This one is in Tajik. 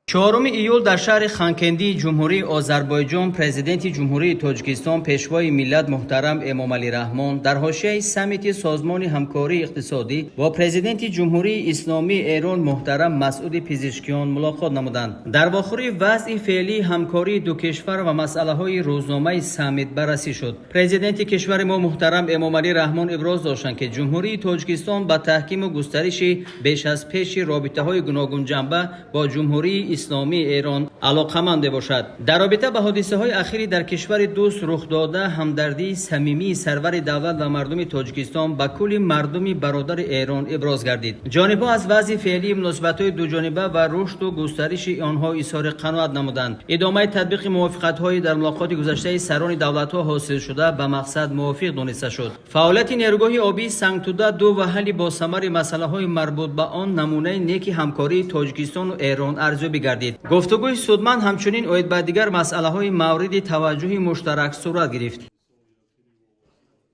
4 июл дар шаҳри Ханкендии Ҷумҳурии Озарбойҷон Президенти Ҷумҳурии Тоҷикистон, Пешвои миллат муҳтарам Эмомалӣ Раҳмон дар ҳошияи саммити Созмони ҳамкории иқтисодӣ бо Президенти Ҷумҳурии Исломии Эрон муҳтарам Масъуди Пизишкиён мулоқот намуданд. Дар вохӯрӣ вазъи феълии ҳамкории ду кишвар ва масъалаҳои рӯзномаи саммит баррасӣ шуд. Президенти кишвари мо муҳтарам Эмомалӣ Раҳмон иброз доштанд, ки Ҷумҳурии Тоҷикистон ба таҳкиму густариши беш аз пеши робитаҳои гуногунҷанба бо Ҷумҳурии Исломии Эрон алоқаманд мебошад. Дар робита ба ҳодисаҳои ахири дар кишвари дӯст рухдода, ҳамдардии самимии сарвари давлат ва мардуми Тоҷикистон ба кулли мардуми бародари Эрон иброз гардид. Ҷонибҳо аз вазъи феълии муносибатҳои дуҷониба ва рушду густариши онҳо изҳори қаноат намуданд. Идомаи татбиқи мувофиқатҳои дар мулоқоти гузаштаи сарони давлатҳо ҳосилшуда ба мақсад мувофиқ дониста шуд. Фаъолияти нерӯгоҳи обии Сангтуда 2 ва ҳалли босамари масъалаҳои марбут ба он намунаи неки ҳамкории Тоҷикистону Эрон арзёбӣ гардид. Гуфтугӯи судманд ҳамчунин оид ба дигар масъалаҳои мавриди таваҷҷӯҳи муштарак сурат гирифт.